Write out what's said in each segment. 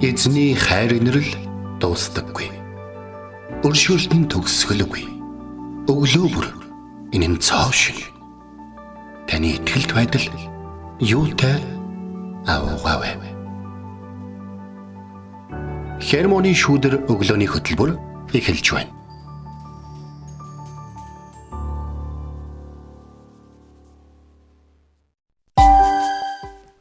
Эзний хайр инрэл дуустдаггүй. Өршөөлт нь төгсгөлгүй. Өглөө бүр энэ нь цоо шин. Таны итгэлт байдал юутай аавгаавэ. Хермоны шүүдэр өглөөний хөтөлбөр эхэлж байна.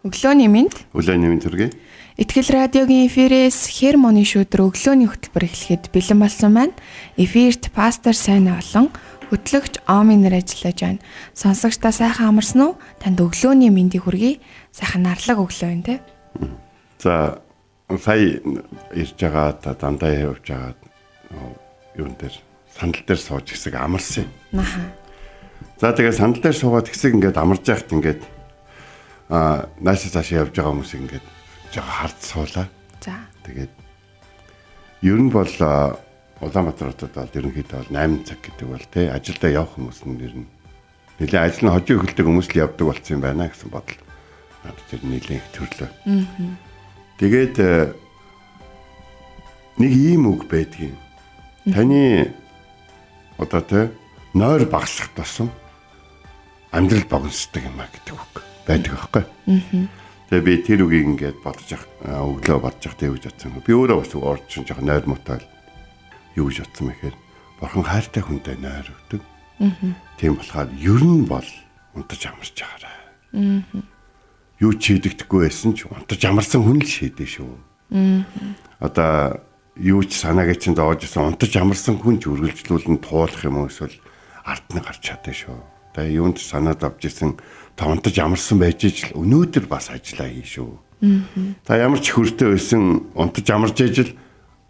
Өглөөний мэнд. Өглөөний мэнд хүргэе. Итгэл радиогийн эфирээс Хермоны шүүдэр өглөөний хөтөлбөр эхлэхэд бэлэн болсон байна. Эфирт пастор Сайн олон хөтлөгч Оминэр ажиллаж байна. Сонсогч та сайхан амарсан уу? Танд өглөөний мэндийг хүргэе. Сайхан нарлаг өглөө байна те. За сая ирж байгаа та дандаа явж байгаа юун дээр сандал дээр сууж хэсэг амарсан. Аха. За тэгээ сандал дээр суугаад хэсэг ингээд амарж яхад ингээд наашаа цаашаа явж байгаа хүмүүс ингээд жоо хард суулаа. За. Тэгээд ер нь бол Улаанбаатар хотод бол ерөнхийдөө бол 8 цаг гэдэг бол тий ажилдаа явах хүмүүс нь ер нь нэлээд ажил нь хожим эхэлдэг хүмүүс л явдаг болсон юм байна гэсэн бодол надад тэр нэлээд их төрлөө. Тэгээд нэг ийм үг байдгийн. Таны одоо тий нойр багасах тусам амьдрал богиносдог юм а гэдэг үг байдаг байхгүй. Тэгээ би тэр үгийг ингээд бодож явах өглөө бодож явах тэг гэж бодсон. Би өөрөө бас орж жоохон нойр муутай юу гэж бодсон бэ гэхээр бурхан хайртай хүнтэй нойр өгдөг. Тийм болохоор ер нь бол унтаж амарч байгаарай. Юу ч шийдэгдэхгүй байсан ч унтаж амарсан хүн л шийдэ шүү. Одоо юу ч санаагаа чинь зоож исэн унтаж амарсан хүн ч үргэлжлүүлэн туулах юм уу эсвэл ард нь гарч чадна шүү. Тэгээ юунд санаа зовж исэн та унтаж амарсан байж ижил өнөөдөр бас ажиллаа хий шүү. Та ямар ч хөртэй байсан унтаж амарч ижил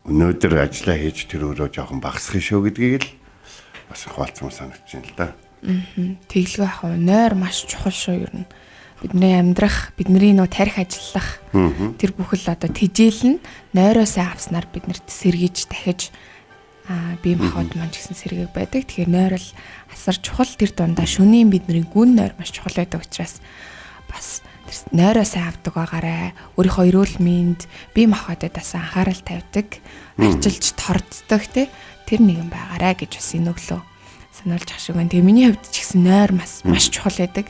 өнөөдөр ажиллаа хийж тэр өрөө жоохон багасах шүү гэдгийг л бас хуваалцсан санагдаж байна л да. Тэглгүй ах уу, нойр маш чухал шүү ер нь. Бидний амьдрах, бидний нөө тарих ажиллах тэр бүхэл одоо тэжээл нь нойроосоо авснаар бид нарт сэргийж дахиж бие махбод маань ч гэсэн сэргээг байдаг. Тэгэхээр нойр л асар чухал. Тэр дундаа шөнийн бидний гүн нойр маш чухал байдаг учраас бас тэр нойроо сайн авдаг байгаарай. Өөрийнхөө эрүүл мэнд, бие махбодод бас анхаарал тавьдаг, арчилж торддог те тэр нэгэн байгаарай гэж бас энэ өглөө сануулж ах шиг байна. Тэгээ миний хувьд ч гэсэн нойр маш чухал байдаг.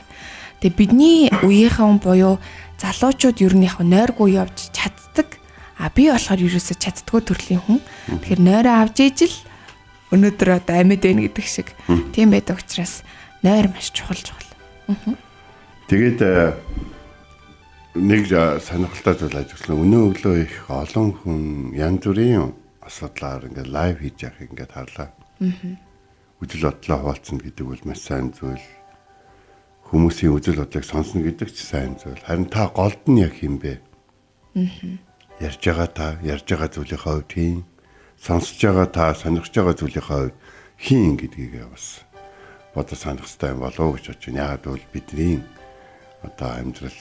Тэгээ бидний үеийнхэн буюу залуучууд ер нь яг нойргүй явж чаддаг. А би болохоор ерөөсөө чаддгүй төрлийн хүн. Тэгэхээр нойроо авч ижил өнөөдөр одоо амьд байна гэдэг шиг. Тийм байдаг учраас нойр маш чухал. Тэгээд нэг сонирхолтой зүйл ажигласан. Өнөө өглөө их олон хүн янз бүрийн асуудлаар ингээд лайв хийж явахыг ингээд харлаа. Үзэл бодлоо хуваалцсан гэдэг бол маш сайн зүйл. Хүмүүсийн үзэл бодлыг сонсно гэдэг ч сайн зүйл. Харин та голд нь яг хэм бэ? Ярьж байгаа та ярьж байгаа зүйлийнхээ хувьд хийн, сонсож байгаа та сонирхож байгаа зүйлийнхээ хувьд хийн гэдгийг бас бодож санах хэрэгтэй юм болов уу гэж бодож байна. Яагаад гэвэл бидний одоо амьдрал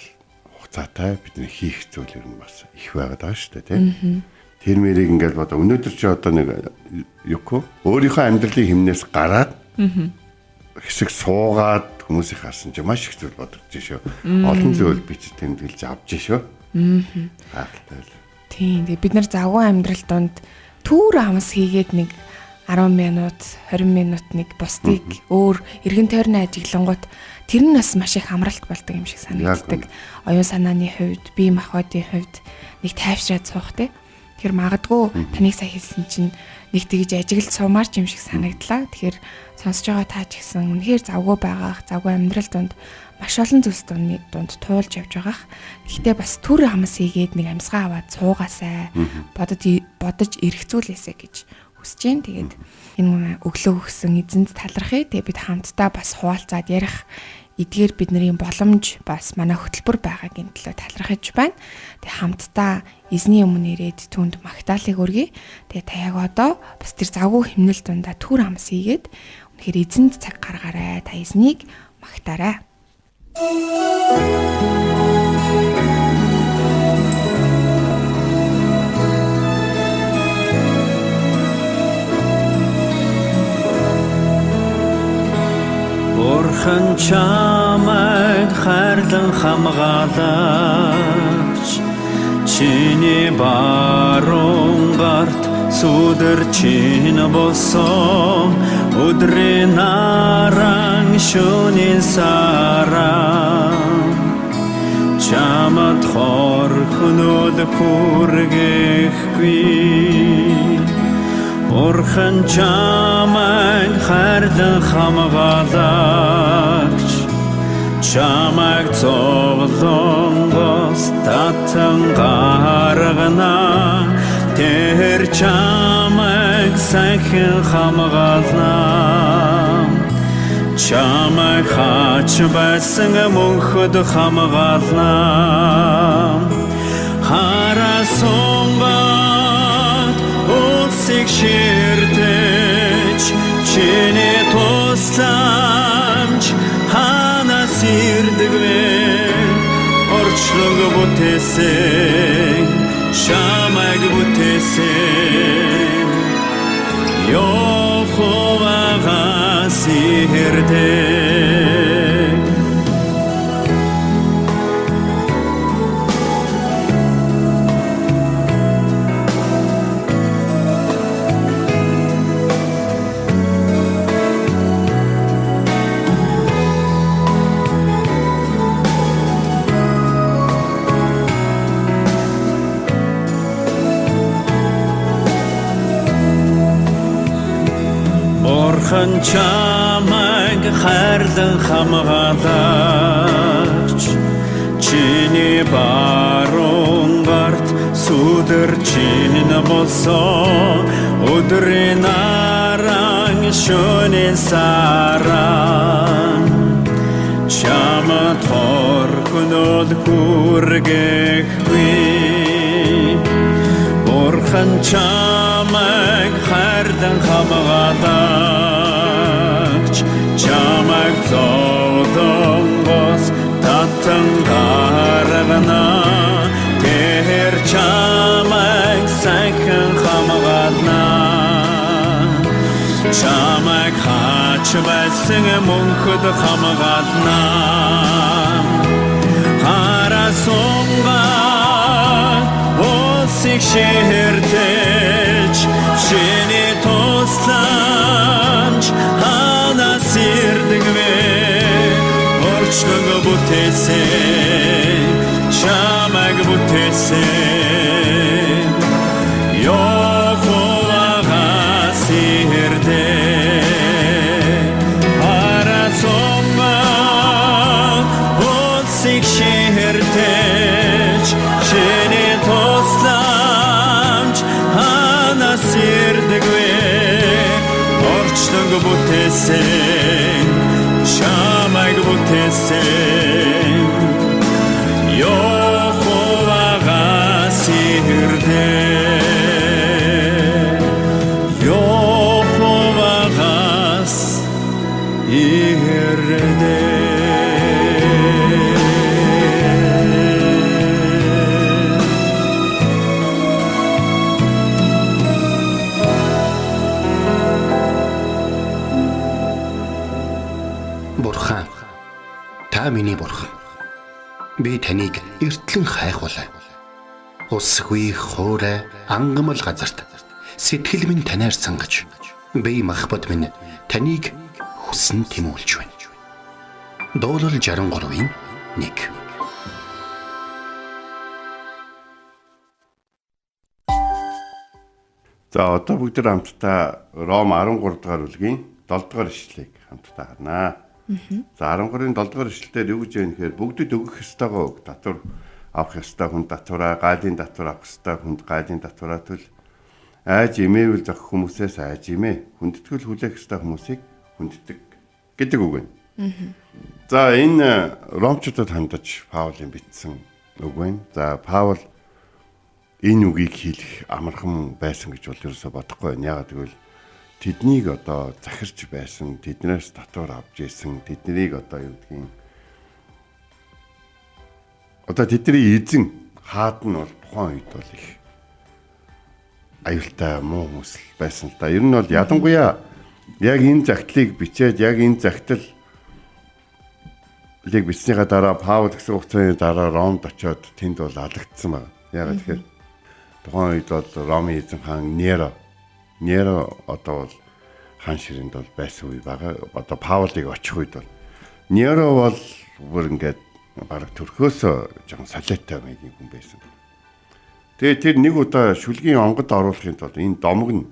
хугацаатай бидний хийх зүйл ер нь бас их байгаад байгаа шүү дээ, тийм. Тэр мэрийг ингээд бодоо өнөөдөр чи одоо нэг юугүй өөрийнхөө амьдралын хэмнээс гараад хэсэг суугаад хүмүүсийг харсан чи маш их зүйл бодогдож шүү. Олон зүйл бичиж тэмдэглэж авч шүү. Гайхалтай л. Тийм. Тэгээ бид нар завгүй амьдрал донд түүр хамс хийгээд нэг 10 минут, 20 минут нэг бусдыг өөр эргэн тойрны ажиглангууд тэр нь бас маш их амралт болдог юм шиг санагддаг. Оюун санааны хувьд, бие махбодын хувьд нэг тайвшраад суух те. Тэгэхээр магадгүй таныг сая хэлсэн чинь нэг тэгж ажиглаж суумаар ч юм шиг санагдлаа. Тэгэхээр сонсож байгаа та ч гэсэн үнэхээр завгүй байгаах, завгүй амьдрал донд маш олон зүйлс дунд туулж явж байгаах. Гэхдээ бас түр хамс хийгээд нэг амьсгаа аваад суугаасай, бодож эргэцүүлээсэй гэж хүсэж байна. Тэгээд энэ өглөө өгсөн эзэнд талархъя. Тэгээд бид хамтдаа бас хуваалцаад ярих эдгээр бидний боломж бас манай хөтөлбөр байгаагийн төлөө талархаж байна. Тэгээд хамтдаа эзний өмнө ирээд түүнд магтаалыг өргөе. Тэгээд та яг одоо бас тэр завгүй хэмнэл дундаа түр хамс хийгээд үнэхээр эзэнд цаг гаргаарай. Та эзнийг магтаарай. Бурхан чамайг хайрлан хамгаалаа. Чиний баруун гарт сүдэр чин болсон, өдрийн наран шөнийн саран чамд хорхнод хүргэхгүй. Бурхан чамайг хайрлан хамгаалагч, чамайг зовлонгоос татан гаргана. Тэр чамайг сайхан хамгаална. Чамайг хач байсан мөнхөд хамгаална. Харасунгаад улсыг ширтэж, чиний тусламж ханаас ирдэг вэ? Орчлон бүтээсэн, чамайг бүтээсэн Йоховагаас ирдэг. Бурхан чамайг хайрлан хамгаалагч, чиний баруун гарт сүдэр чин болсон, өдрийн наран шөнийн саран чамд хорхнод хүргэхгүй. Бурхан чамайг хайрлан хамгаалагч, чамайг зовлонгоос татан гаргана. Тэр чамайг сайхан хамгаална. Чамайг хач байсан мөнхөд хамгаална. Харасунгаа улсыг ширтэж, чиний тусламж ханаас ирдэг вэ? Орчлон бүтээсэн, чамайг бүтээсэн Йоховагаас ирдэг. Харасунгаа улсыг ширтэж, чиний тусламж ханаас ирдэг вэ? Орчлон бүтээсэн, чамайг бүтээсэн Йоховагаас ирдэг. Йоховагаас ирдэг. Бурхан, та миний бурхан. Би таныг эртлэн хайхвалаа. Усгүй хуурай ангамл газарт сэтгэл минь танаар сангаж, би махбат минь таныг хүсэн тэмүүлж байна. Дуулал 63-ийн 1. За одоо бүгд хамтдаа Ром 13 дугаар бүлгийн 7 дугаар ишлэлийг хамтдаа харнаа. За 13-ын 7 дугаар ишлэлээр юу гэж байна гэхээр бүгдэд өгөх ёстойгоо өг, татвар авах ёстой хүнд татвараа, гайлын татвар авах ёстой хүнд гайлын татвараа төл, айж имээвэл зохих хүмүүсээс айж имээ, хүндэтгэл хүлээх ёстой хүмүүсийг хүнддэг гэдэг үг байна. За энэ Ромчуудад хандаж Паулын бичсэн үг байна. За Паул энэ үгийг хэлэх амархан байсан гэж бол ерөөсөө бодохгүй байна. Яагаад гэвэл тэднийг одоо захирч байсан, тэднээс татвар авч ирсэн, тэднийг одоо юу гэдгийг одоо тэдний эзэн хаад нь бол тухайн үед бол их аюултай муу хүмүүс л байсан л да. Ер нь бол ялангуяа яг энэ загтлыг бичээд яг энэ загтал лиг бичснийхаа дараа Паул гэсэн хугацааны дараа Ромд очиод тэнд бол алагдсан байна. Яагаад тэгэхээр тухайн үед бол Ромын эзэн хаан Неро одоо бол хаан ширээнд бол байсан үе байгаа. Одоо Паулыг очих үед бол Неро бол бүр ингээд бараг төрхөөсөө жоохон солиотой маягийн хүн байсан. Тэгээ тэр нэг удаа шүлгийн онгод оруулахын тулд энэ домог нь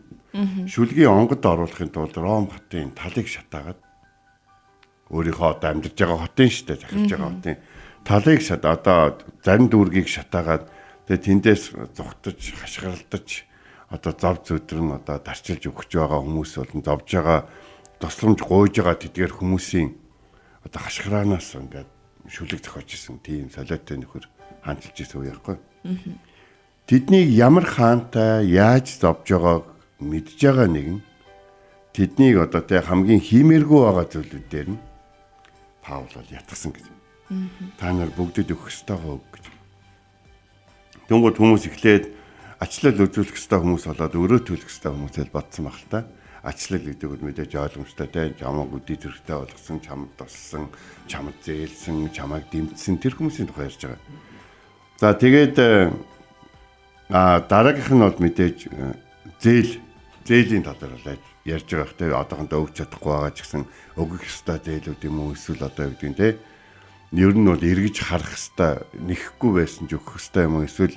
шүлгийн онгод оруулахын тулд Ром хотын талыг шатаагаад өөрийнхөө одоо амьдарч байгаа хотын штэ захирч байгаа хотын талыг шат одоо зарим дүүргийг шатаагаад тэгээ тэндээс зугтаж хашгиралдаж одоо зов зөдрөн одоо дарчилж өгч байгаа хүмүүс болон зовж байгаа тусламж гуйж байгаа тэдгээр хүмүүсийн одоо хашгираанаас ингээд шүлэг зохиож исэн тийм солиотой нөхөр хаанчилж исэн үе байхгүй. Тэднийг ямар хаантай яаж зовж байгааг мэдж байгаа нэгэн тэднийг одоо тэ хамгийн хиймэргүй байгаа зүйлүүдээр нь Паул бол ятгсан гэж. Та нар бүгдэд өгөх ёстойгоо өг гэж. Тэнгууд хүмүүс эхлээд ачлал үзүүлэх ёстой хүмүүс болоод өрөө төлөх ёстой хүмүүс л бодсон баг л та. Ачлал гэдэг нь мэдээж ойлгомжтой те, чамайг өдий зэрэгтэй болгосон, чамд тусалсан, чамд зээлсэн, чамайг дэмжсэн тэр хүмүүсийн тухай ярьж байгаа. За тэгээд дараагийнх нь бол мэдээж зээлийн талаар бол ярьж байгаа их те, одоохондоо өгч чадахгүй байгаа ч гэсэн өгөх ёстой зээлүүд юм уу эсвэл одоо юу гэдэг нь те, ер нь бол эргэж харах ёстой, нэхэхгүй байсан ч өгөх ёстой юм уу эсвэл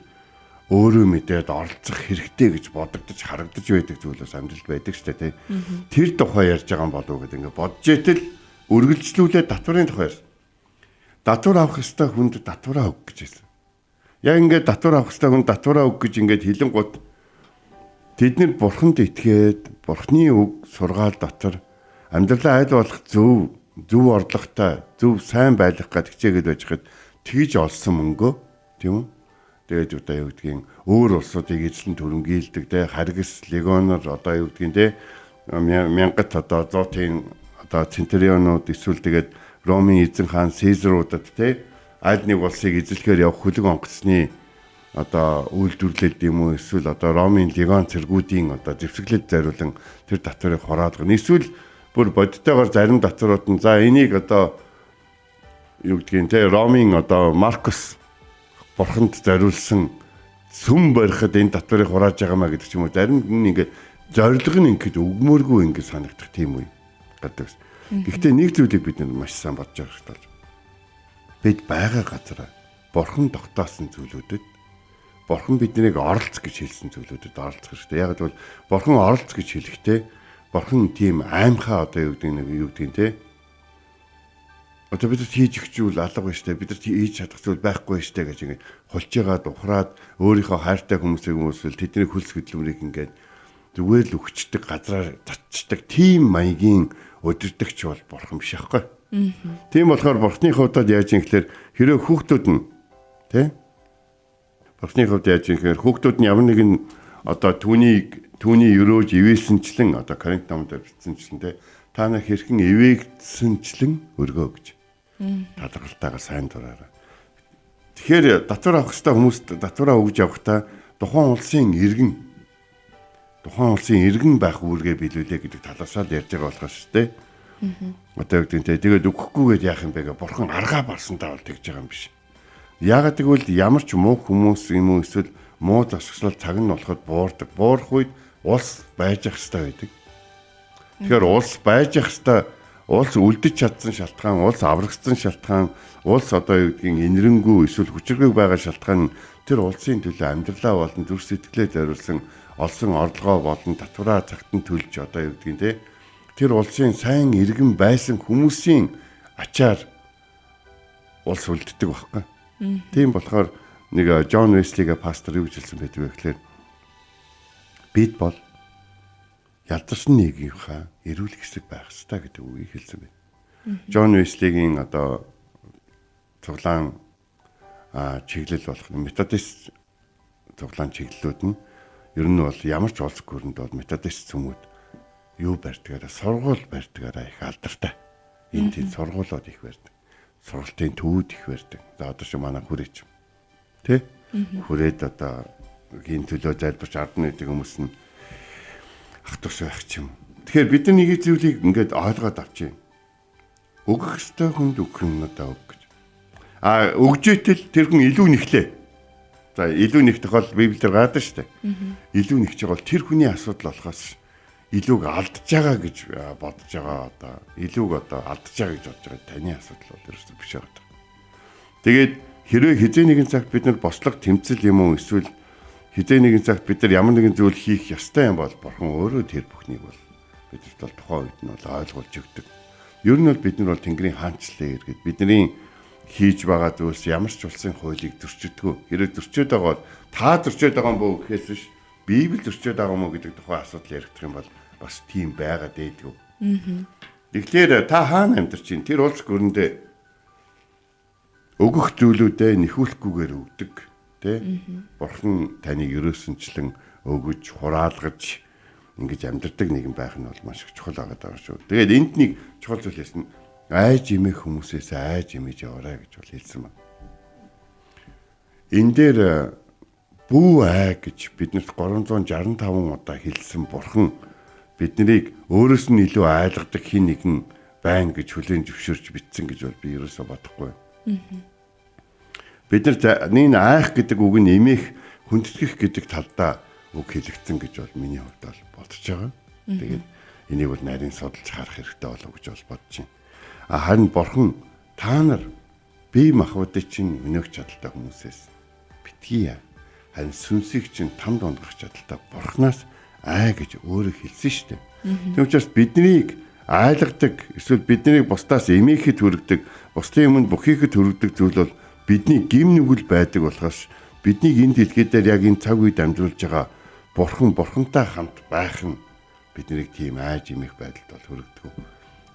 өөрөө мэдээд оролцох хэрэгтэй гэж бодогдож харагдаж байдаг зүйлээс амьдралд байдаг шүү дээ тий. Тэр тухай ярьж байгаа юм болов уу гэдэг ингээд бодож итэл үргэлжлүүлээд татварын тухай ярьсан. Татвар авах ёстой хүнд татвараа өг гэж хэлсэн. Яг ингээд татвар авах ёстой хүнд татвараа өг гэж ингээд хэлэнгуут тэд нэр бурханд итгээд бурхны үг сургаал дотор амьдралаа аль болох зөв орлоготой, зөв сайн байлгах гэж хичээгээд байж хад тэгж олсон мөнгөө тийм үү? Тэгээд одоо юу гэдгийг өөр улсуудыг эзлэн төрөнгийлдэг те, харгас легионер одоо юу гэдгийг те, мянгат одоо 100-ын одоо центурионууд эсвэл тэгээд Ромын эзэн хаан Цезаруудад те, аль нэг улсыг эзлэхээр явах хөлөг онгоцны одоо үйлдвэрлэлд юм уу эсвэл одоо Ромын легион цэргүүдийн одоо зэвсэглэлд зориулан тэр татварыг хураадгана. Эсвэл бүр бодтойгоор зарим татварууд нь за энийг одоо юу гэдгийг те, Ромын одоо Маркус бурханд зориулсан сүм барихад энэ татварыг хурааж байгаа маа гэдэг ч юм уу. Зарим нь ингээд зорилго нь ингээд өгмөргүй ингээд санагдах тийм үе гадаг. Гэхдээ нэг зүйлийг бид нар маш сайн бодож явах хэрэгтэй. Бид байгаа газараа бурхан тогтоосон зүйлүүдэд бурхан биднийг оролц гэж хэлсэн зүйлүүдэд оролцох хэрэгтэй. Яг л бурхан оролц гэж хэлэхдээ бурхан тийм аймхаа одоо юу гэдэг нэг юу гэдэг нь те, одоо бид нар хийж өгчүүл алга байна штэ, бид нар хийж чадах зүйл байхгүй штэ гэж ингээд хулжгаад ухраад өөрийнхөө хайртай хүмүүсийг хүмүүсэл тэдний хөлс хөдөлмөрийг ингээд зүгээр л өгчдөг, газраар татчдаг тийм маягийн удирдагч бол бурхан биш аахгүй. Тийм болохоор бурхны хувьд яаж юм гэхээр хэрэг хүүхдүүд нь тэ, бурхны хувьд яаж юм гэхээр хүүхдүүд нь ямар нэгэн одоо түүний өрөөж ивээсэнчлэн одоо Коринт номд бичсэнчлэн тэ, та нар хэрхэн ивээгдсэнчлэн өргөө гэж. Талархалтайгаар сайн дураараа. Тэгэхээр татвар авах ёстой хүмүүст татвараа өгж явахдаа тухайн улсын иргэн байх үүргээ биелүүлээ гэдэг талаасаа л ярьж байгаа болохоор шүү дээ. Одоо юу гэдэг нь тэгээд өгөхгүйгээд яах юм бэ гэ бурхан аргаа барсантаа бол тэгж байгаа юм биш. Яагаад гэвэл ямар ч муу хүмүүс юм уу эсвэл муу зуршил цаг нь болоход буурдаг. Буурах үед улс байж ах ёстой байдаг. Тэгэхээр улс байж ах ёстой, улс үлдэж чадсан шалтгаан, улс аврагдсан шалтгаан, улс одоо юу гэдгийг инэрэнгүү эсвэл хүчирхэг байгаа шалтгаан тэр улсын төлөө амьдралаа болон зүрх сэтгэлээ зориулсан олсон орлогоо болон татвараа цагт нь төлж одоо юу гэдгийг те, тэр улсын сайн иргэн байсан хүмүүсийн ачаар улс үлддэг байхгүй. Тийм болохоор нэг Джон Веслигээ пастор юу гэж хэлсэн байдаг вэ гэхээр бид бол ялдарсан нийгмийнхаа эрүүл хэсэг байх ёстой гэдэг үгийг хэлсэн байна. Джон Веслигийн одоо цуглаан чиглэл болох методист цуглаан чиглэлүүд нь ер нь бол ямар ч улс гүрэнд бол методист сүмүүд юу барьдгаараа сургууль барьдгаараа их алдартай. Энэ тийм сургуулиуд их барьдаг. Сургалтын төвүүд их барьдаг. За одоо шиг манай хүрээч. Тэ? Хүрээд одоо хийн төлөө залбирч 10 нийтийн хүмүүс нь ах тус байх ч юм. Тэгэхээр бид нар нэг зүйлийг ингээд ойлгоод авчих. Өгөх ёстой хүнд өгөх юмнуудаа өг гэж. А өгж итэл тэр хүн илүү нэхлээ. За илүү нэг тохиол Библиэр гардаг шүү дээ. Илүү нэгч байгаа бол тэр хүний асуудал болохоос илүүг алдж байгаа гэж бодож байгаа одоо илүүг одоо алдж байгаа гэж бодож байгаа таны асуудал бол ерөөсөө биш байгаа. Тэгээд хэрвээ хизээ нэгэн цагт бид нар бослого тэмцэл юм уу эсвэл хизээ нэгэн цагт бид нар ямар нэгэн зүйл хийх ёстой юм бол бурхан өөрөө тэр бүхнийг бол бидэрт бол тухайн үед нь бол ойлгуулж өгдөг. Ер нь бол бид нар бол Тэнгэрийн хаанчлалын иргэд бидний хийж байгаа зүйлс ямар ч улсын хуулийг зөрчилдөг. Хэрвээ зөрчөөд байгаа бол та зөрчөөд байгаа юм боо гэхээс биш Библи зөрчөөд байгаа юм уу гэдэг тухай асуудал яригдах юм бол бас тийм байгаад байдгүй. Тэгэхээр та хаана амьдарч чинь тэр улс гүрэндээ өгөх зүйлүүдээ нэхүүлэхгүйгээр өгдөг, тэ? Бурхан таныг ерөөсөнчлэн өгөж, хураалгаж ингэж амьдардаг нэгэн байх нь бол маш их чухал байгаа даа шүү. Тэгээд энд нэг чухал зүйл хэлсэн. Айж имэх хүмүүсээс айж имэж яваарай гэж бол хэлсэн байна. Энэ дээр бүү ай гэж биднэрт 365 удаа хэлсэн бурхан биднийг өөрөөс нь илүү айлгадаг хин нэгэн байна гэж хүлээн зөвшөөрч бичсэн гэж бол би ерөөсөө бодохгүй. Бид нар энэ айх гэдэг үг нь эмээх, хүндэтгэх гэдэг талдаа үг хэлэгдсэн гэж бол миний хувьд бол бодож байгаа. Тэгээд энийг бол нарийн судалж харах хэрэгтэй болов гэж бол бодож байна. А харин бурхан та нар бие махбодыг чинь өнөөх чадaltaй хүмүүсээс битгий. Харин сүнсийг чинь там дундгах чадaltaй бурханаас ай гэж өөрөө хэлсэн шүү дээ. Тийм учраас биднийг айлгадаг эсвэл биднийг бусдаас эмээхэд хүргэдэг, бусдын өмнө бухийхэд хүргэдэг зүйл бол бидний гим нүгэл байдаг болохоос биднийг энэ дэлхий дээр яг энэ цаг үед амьдруулж байгаа бурхан бурхантай хамт байх нь биднийг тийм айж эмээх байдалд бол хүргэдэг.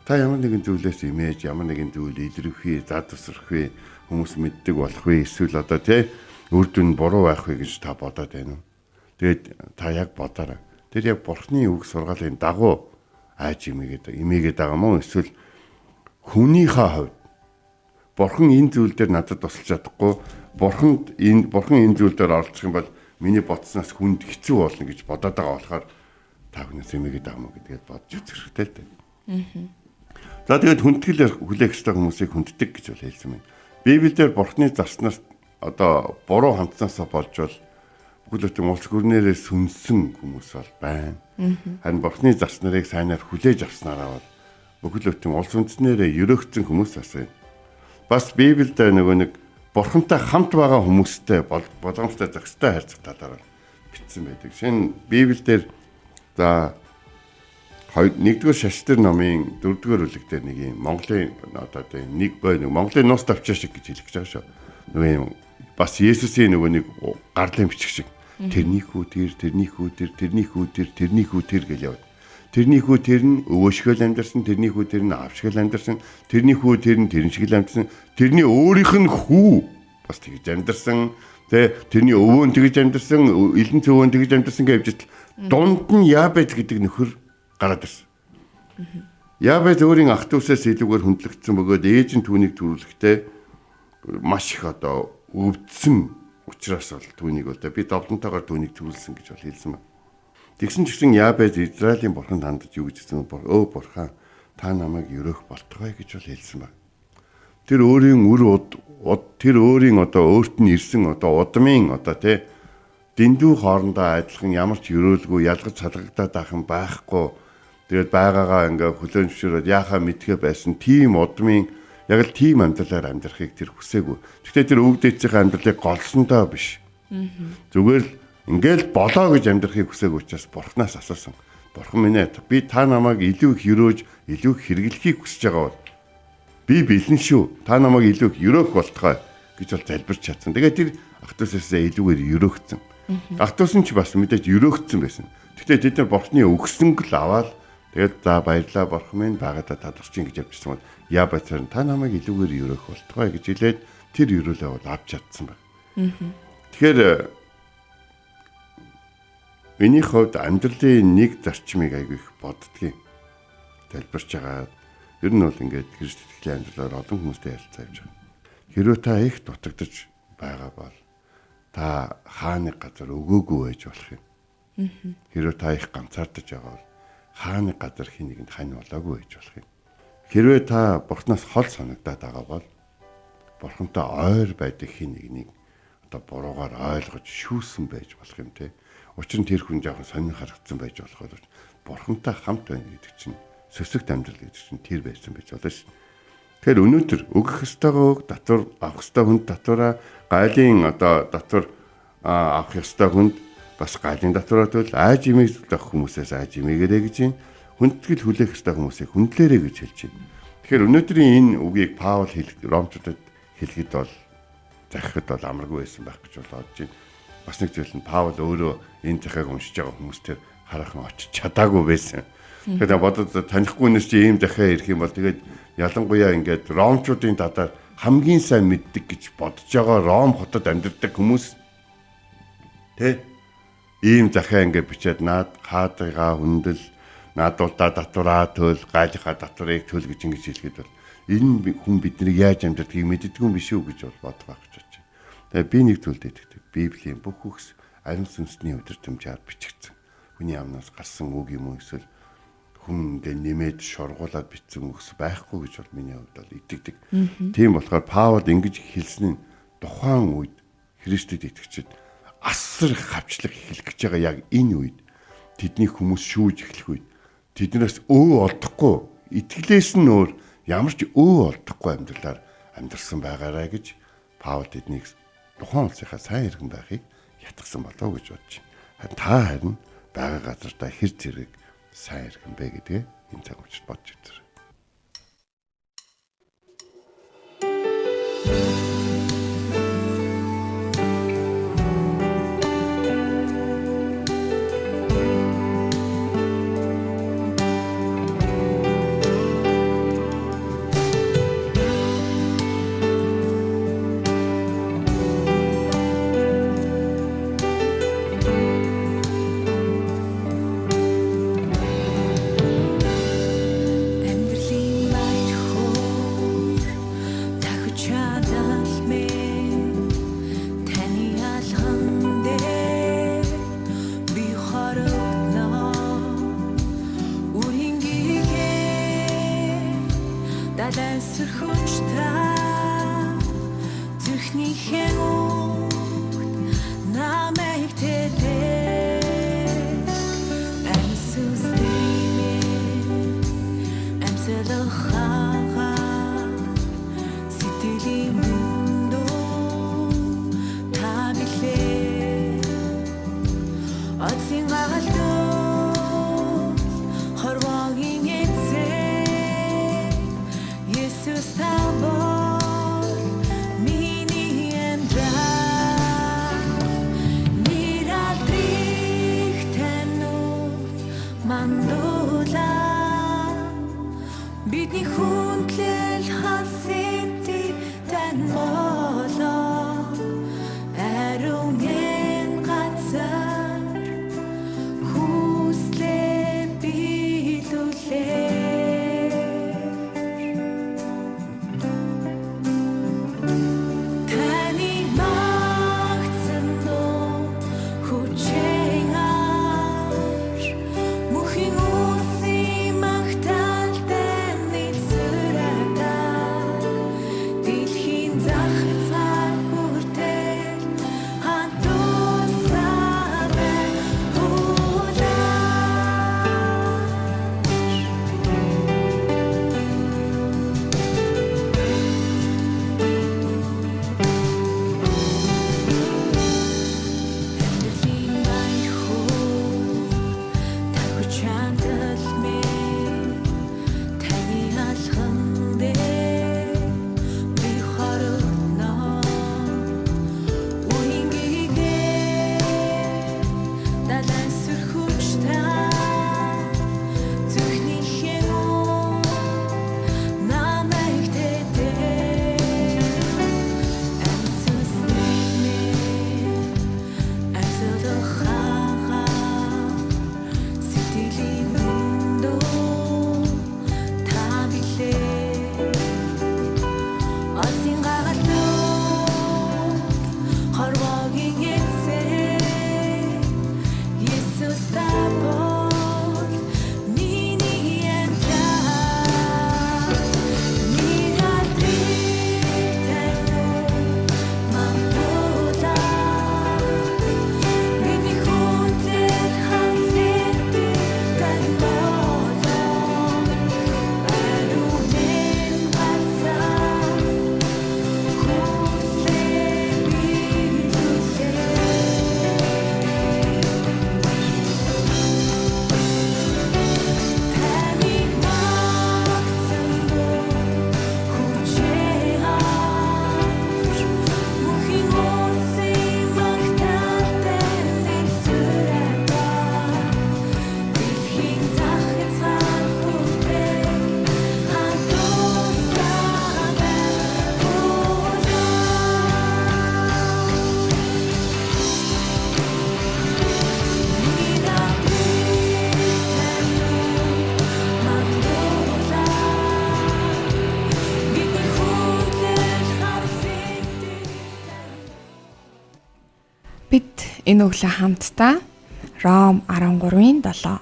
Та ямар нэгэн зүйлээс эмээж, ямар нэгэн зүйл илэрхий, зад тусрах вэ, хүмүүс мэддэг болох вэ, эсвэл одоо тий үр дүн буруу байх вэ гэж та бодоод байна уу? Тэгээд та яг бодоорой. Тэр яг бурхны үг сургаалын дагуу айж эмээгээд байгаа мó эсвэл хүнийхээ хувьд бурхан энэ зүйл дээр надад тусалж чадахгүй, бурхан энэ зүйл дээр оролцох юм бол миний бодсноос хүнд хэцүү болно гэж бодоод байгаа болохоор та хүнээс эмээгээд байгаа мó гэдгээд бодож үзэх хэрэгтэй л дээ. За тэгээд хүндэтгэл хүлээх ёстой хүмүүсийг хүнддэг гэж бол хэлсэн байна. Библиэлд бурхны зарснаас одоо буруу хандснаасаа болж бол бүхэл бүтэн улс гүрнээрээ сүнсэн хүмүүс бол байна. Харин бурхны зарц нарыг сайнаар хүлээж авснараа бол бүхэл бүтэн улс үндэстнэрээ ерөөгдсөн хүмүүс бас байна. Бас Библиэлд нөгөө нэг бурхантай хамт байгаа хүмүүстэй болгоомжтой зохистой харьцах талаар бичсэн байдаг. Шинэ Библиэлд за 1-р шаштар номын 4-р бүлэг дээр нэг юм Монголын одоо тийм нэг бой нэг Монголын нус тавчаа шиг гэж хэлэх гэж байгаа шүү. Нөгөө юм бас Есүсийн нөгөө нэг гарлын бичиг шиг тэрний хүү тэр, тэрний хүү тэр, тэрний хүү тэр, тэрний хүү тэр гэж яваад. Тэрний хүү тэр нь өвөшгөл амьдарсан, тэрний хүү тэр нь авшгал амьдарсан, тэрний хүү тэр нь тэрэн шиг л амьдарсан, тэрний өөрийнх нь хүү бас тэгж амьдарсан, тэ тэрний өвөө нь тэгж амьдарсан, элен цөвөө нь тэгж амьдарсан гэж явж дунд нь Ябед гэдэг нөхөр гараад ирсэн. Ябед өөрийн ах дүүсээс илүүгээр хүндлэгдсэн бөгөөд ээж нь түүнийг төрүүлэхдээ маш их одоо өвдсөн учраас бол түүнийг бол би зовлонтойгоор түүнийг төрүүлсэн гэж бол хэлсэн байна. Тэгсэн ч гэсэн Ябед Израилийн бурханд хандаж юу гэж хэлсэн бэ? Өө бурхан, та намайг өрөөх болтугай гэж бол хэлсэн байна. Тэр өөрийн үр уд тэр өөрийн одоо өөрт нь ирсэн одоо удмын одоо тий дэндүү хоорондоо адилхан ямар ч өрөөлгүй ялгаж салгагдаад байх юм байхгүй. Тэгээд байгаагаа ингээ хүлээн зөвшөөрөөд яхаа мэдхэ байсан тийм удмын яг л тийм амьдралаар амьдрахыг тэр хүсээгүй. Гэхдээ тэр өвгдээцийн амьдралыг голсондоо биш. Зүгээр л ингээл болоо гэж амьдрахыг хүсээгүй учраас бурхнаас асуусан. Бурхан минь ээ, би та намайг илүү их өрөөж, илүү их хэрэглэхийг хүсэж байгаа бол би бэлэн шүү. Та намайг илүү их өрөөх болтугай гэж бол залбирч чадсан. Тэгээд тэр ах дүүсээсээ илүүгээр өрөөгдсөн. Ах дүүс нь ч бас мэдээж өрөөгдсөн байсан. Гэхдээ тэд нар бурхны өгсөнг л аваад тэгээд за баярлаа бурхан минь байгаадаа таларчин гэж явчихсан бол Ябацар та намайг илүүгээр өрөөх болтугай гэж хэлээд тэр өрөөлөө бол авч чадсан байна. Тэгэхээр миний хувьд амьдралын нэг зарчмыг айгүй их боддгийн. Залбирч байгаа. Ер нь бол ингээд Христ итгэлийн амьдралаар олон хүмүүстэй ярилцаа явж байгаа. Хэрвээ та их дутагдаж байгаа бол та хаа нэг газар өгөөгүй байж болох юм. Хэрвээ та их ганцаардаж байгаа бол хаа нэг газар хин нэгэнд хань болоогүй байж болох юм. Хэрвээ та бурхнаас хол санагдаад байгаа бол бурхантай ойр байдаг хин нэгнийг одоо буруугаар ойлгож шүүсэн байж болох юм те. Учир нь тэр хүн жоохон сонин харагдсан байж болох боловч бурхантай хамт байна гэдэг чинь сөсөгт амьдрал гэдэг чинь тэр байсан байж болно ш. Тэгэхээр өнөөдөр өгөх ёстойгоо өг, татвар авах ёстой хүнд татвараа, гайлын одоо татвар авах ёстой хүнд бас гайлын татвараа төлөл, айж имийг авах хүмүүсээс айж имээгээрэй гэж байна. Хүндэтгэл хүлээх ёстой хүмүүсийг хүндлээрэй гэж хэлж байна. Тэгэхээр өнөөдрийн энэ үгийг Паул Ромчуудад хэлэхэд бол захихад бол амаргүй байсан байх гэж бол бодож байна. Бас нэг зүйл нь Паул өөрөө энэ захиаг уншиж байгаа хүмүүс тэр хараахан очиж чадаагүй байсан. Тэгэхээр бодод танихгүй нэр чи ийм захиа ирэх юм бол тэгээд ялангуяа ингээд ромчуудын дадаар хамгийн сайн мэддэг гэж бодож байгаа Ром хотод амьдардаг хүмүүс тэ ийм захиа ингээд бичээд наад хаадыгаа хүндэл наадуулдаа татвараа төл, гайлынхаа татварыг төл гэж ингэж хэлэхэд бол энэ хүн биднийг яаж амьдардгийг мэддэггүй юм биш үү гэж бол бодох байх гэж бодож байна. Тэгээ би нэг зүйлд итгэдэг. Библийн бүх үгс ариун сүнсний өдөртөмжөөр бичигдсэн. Хүний амнаас гарсан үг юм уу эсвэл хүн ингээ нэмээд шоргуулад бичсэн үгс байхгүй гэж бол миний хувьд бол итгэдэг. Тийм болохоор Паул ингэж хэлсэн нь тухайн үед Христэд итгэгчид асар их хавчлаг эхлэх гэж байгаа яг энэ үед тэдний хүмүүс шүүж эхлэх үед тэднээс өө олдохгүй итгэлээс нь өөр ямар ч өө олдохгүй амьдралаар амьдарсан байгаарай гэж Паул тэднийг тухайн улсынхаа сайн иргэн байхыг ятгсан болов гэж бодож байна. Харин та харин байгаа газартаа хэр зэрэг сайн иргэн бэ гэдгээ энэ цаг мөчид бодож үзээрэй. Бид энэ өглөө хамтдаа Ром 13-ын 7.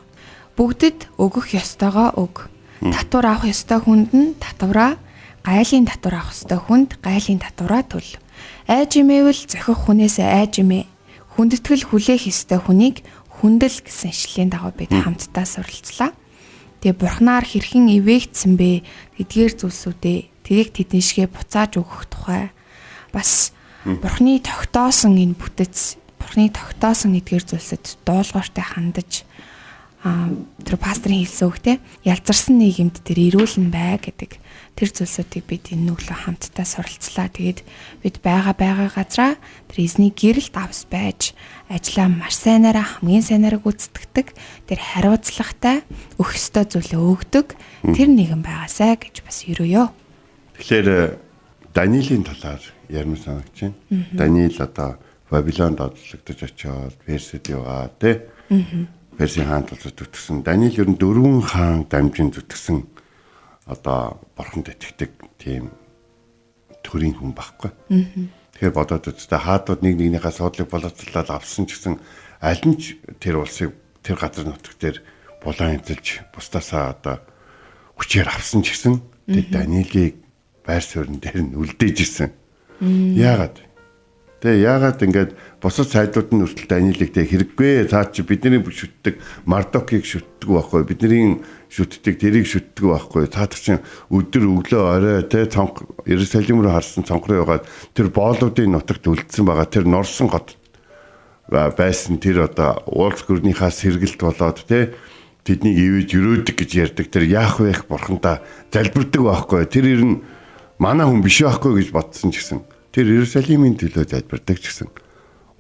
Бүгдэд өгөх ёстойгоо өг. Татвар авах ёстой хүнд нь татвараа, гайлын татвар авах ёстой хүнд гайлын татвараа төл. Айж имээвэл зохих хүнээс айж имээ. Хүндэтгэл хүлээх ёстой хүнийг хүндэл гэсэн ишлэлийн дагуу бид хамтдаа суралцлаа. Тэгээ бурхнаар хэрхэн ивээгдсэн бэ тэдгээр зүйлсүүдээ тэрийг тэдэн шигэ буцааж өгөх тухай бас бурхны тогтоосон энэ бүтэц, бурхны тогтоосон эдгээр зүйлсэд дуулууртай хандаж тэр пасторын хэлсэн үг те ялзарсан нийгэмд тэр эрүүл нь бай гэдэг тэр зүйлсүүдийг бид энэ өглөө хамтдаа суралцлаа. Тэгээд бид байгаа газараа тэр эзний гэрэлд авс байж ажлаа маш сайнараа хамгийн сайнараа гүйцэтгэдэг тэр хариуцлагатай өгөх ёстой зүйлээ өгдөг тэр нэгэн байгаасай гэж бас өрөөё. Тэгэхээр Даниэлийн талаар ярмаар санагч байна. Даниэл одоо Вавилонд одлогдож очиод Персид яваа тий. Персийн хаан тулд зүтгэсэн. Даниэл ер нь 4 хаан дамжин зүтгэсэн одоо бурханд итгэдэг тийм төрийн хүн байхгүй. Тэгэхээр бодоод үзтээ хаадууд нэг нэгнийхээ суудлыг боловсруулаад авсан ч гэсэн аль нь ч тэр улсыг тэр газар нутаг дээр булан эзэлж бусдаасаа одоо хүчээр авсан ч гэсэн тэр Даниэлийг байр суурин дээр нь үлдээж ирсэн. Яагаад? Тэгээ яагаад ингээд бусад сайдууд нь хүртэл Даниэлийг тэг хэрэггүй. Цаа чи бидний шүтдэг Мардокийг шүтдэг байхгүй. Бидний шүтдэг тэрийг шүтдэг байхгүй. Цаа чинь өдөр өглөө орой тэ цонх Иерусалим руу харсан цонх руу яваад тэр боолуудын нутагт үлдсэн байгаа. Тэр норсон хот байсан тэр одоо уулз гүрнийхаа сэргэлт болоод тэ тэднийг ивэж өрөөдөг гэж ярьдаг. Тэр Яхвех бурхандаа залбирдаг байхгүй. Тэр ер нь манай хүн биш байхгүй гэж бодсон ч гэсэн тэр Иерусалимийн төлөө залбирдаг ч гэсэн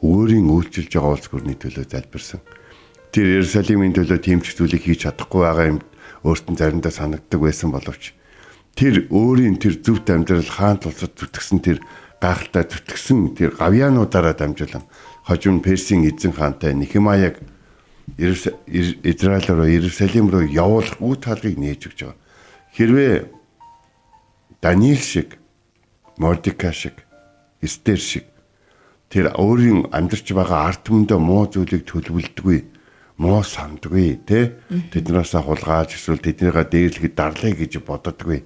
өөрийн үйлчилж байгаа улс гүрний төлөө залбирсан. Тэр Иерусалимийн төлөө тийм ч зүйлийг хийж чадахгүй байгаа юм өөрт нь заримдаа санагддаг байсан боловч тэр өөрийн тэр зөвхт амьдрал хаан тулсад зүтгэсэн тэр гайхалтай зүтгэсэн тэр гавьяануудаараа дамжуулан хожим Персийн эзэн хаантай Нехемаяг Израиль руу Иерусалим руу явуулах үе таалгыг нээж өгч байгаа. Хэрвээ Даниэл шиг, Мордекай шиг, Эстер шиг тэр өөрийн амьдарч байгаа ард түмэндээ муу зүйлийг төлөвлөдөггүй, муу сандгүй, тэ тэднээсээ хулгааж эсвэл тэднийгээ дээрлэхэд дарлаа гэж боддоггүй.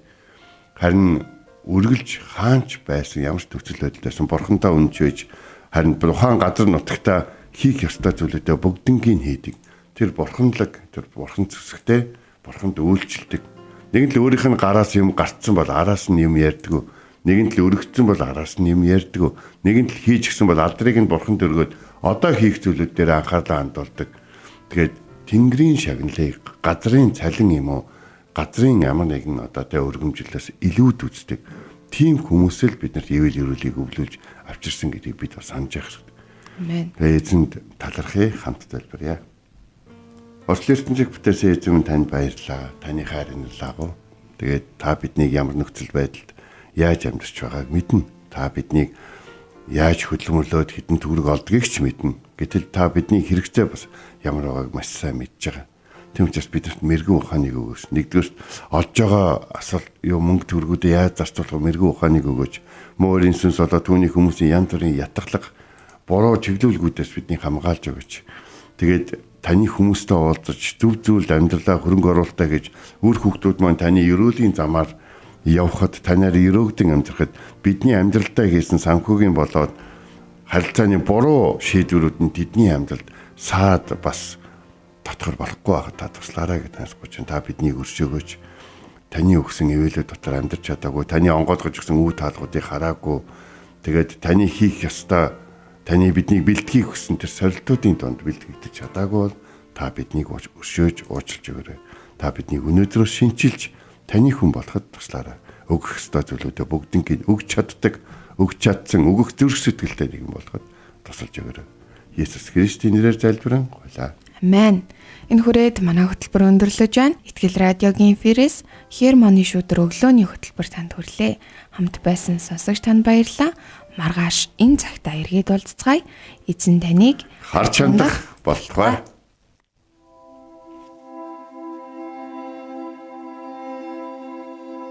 Харин үргэлж хаанч байсан ямар ч нөхцөл байдал байсан бурхантай үнж байж харин тухайн газар нутагта хийх ёстой зүйлүүдээ бүгднгийг хийдэг. Тэр бурханлаг, тэр бурхан зүсгтэй, бурханд үйлчлдэг. Нэг нь л өөрийнх нь гараас юм гарцсан бол араас нь юм ярьдгүү. Нэг нь л өргөцсөн бол араас нь юм ярьдгүү. Нэг нь л хийж гисэн бол алдрыг нь бурханд өргөөд одоо хийх зүйлүүд дээр анхаарлаа хандуулдаг. Тэгээд Тэнгэрийн шагналыг газрын цалин юм уу, газрын ямар нэгэн одоо тэ өргөмжлөлөөс илүүд үздэг. Тийм хүмүүсэл биднэрт ивэл өрөөлийг өвлүүлж авчирсан гэдгийг бид бас санаж явах хэрэгтэй. Амен. Тэгээ эзэнд талархъя, хамт залбирая. Орчлон ертөнцийг бүтээсэн эзэн минь танд баярлалаа. Таны хайр инэрлаагуу. Тэгээд та биднийг ямар нөхцөл байдалд яаж амьдарч байгааг мэднэ. Та биднийг яаж хөдөлмөрлөөд хэдэн төгрөг олдгийг ч мэднэ. Гэтэл та бидний хэрэгцээ бас ямар байгааг маш сайн мэдж байгаа. Тийм учраас бидэрт мэрэгэн ухааныг өгөөч. Нэгдүгээрт олж байгаа асуулт юу мөнгө төгрөгүүдээ яаж зарцуулах мэрэгэн ухааныг өгөөч. Мөөрийн сүнс болоо түүний хүмүүсийн янз бүрийн ятгалаг буруу чиглүүлгүүдээс биднийг хамгаалж өгөөч. Тэгээд таны хүмүүстэй уулзаж зөв зүйлд амьдралаа хөрөнгө оруулалтаа гэж үр хүүхдүүд маань таны ерөөлийн замаар явхад танаар ерөөгдөн амьдрахад бидний амьдралдаа хийсэн санхүүгийн болоод харилцааны буруу шийдвэрүүд нь тэдний амьдралд саад бас татгар болохгүй байхад та туслаарай гэж танаас гуйж та биднийг өршөөгөөч. Таны өгсөн ивэлүүд дотор амьдарч чадаагүй, таны онгойлгож өгсөн үе таалгуудыг хараагүй. Тэгээд таны хийх ёстой, таны биднийг бэлтгийг өгсөн тэр сорилтуудын донд бэлтгэгдэж чадаагүй бол та биднийг өршөөж уучлж өгөөрэй. Та биднийг өнөөдрөөс шинчилж таны хүн болоход туслаарай. Өгөх ёстой зүйлүүдээ бүгднийг өгч чаддаг, өгч чадсан, өгөх зүрх сэтгэлтэй нэгэн болоход тусалж өгөөрэй. Есүс Христийн нэрээр залбирэн гуйлаа. Амен. Энэ хүрээд манай хөтөлбөр өндөрлөж байна. Итгэл радиогийн эфирээс Хермоны шүдэр өглөөний хөтөлбөр танд хүрлээ. Хамт байсан сонсогч танд баярлалаа. Маргааш энэ цагтаа эргээд уулзцгаая. Эзэн таныг харж хандах болтугай.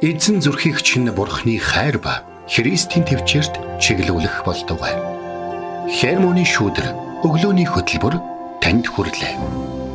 Эзэн зүрхийг чинь бурхны хайр ба Христийн төвчөрт чиглүүлэх болтугай. Хермоны шүүдэр өглөөний хөтөлбөр танд хүрэлээ.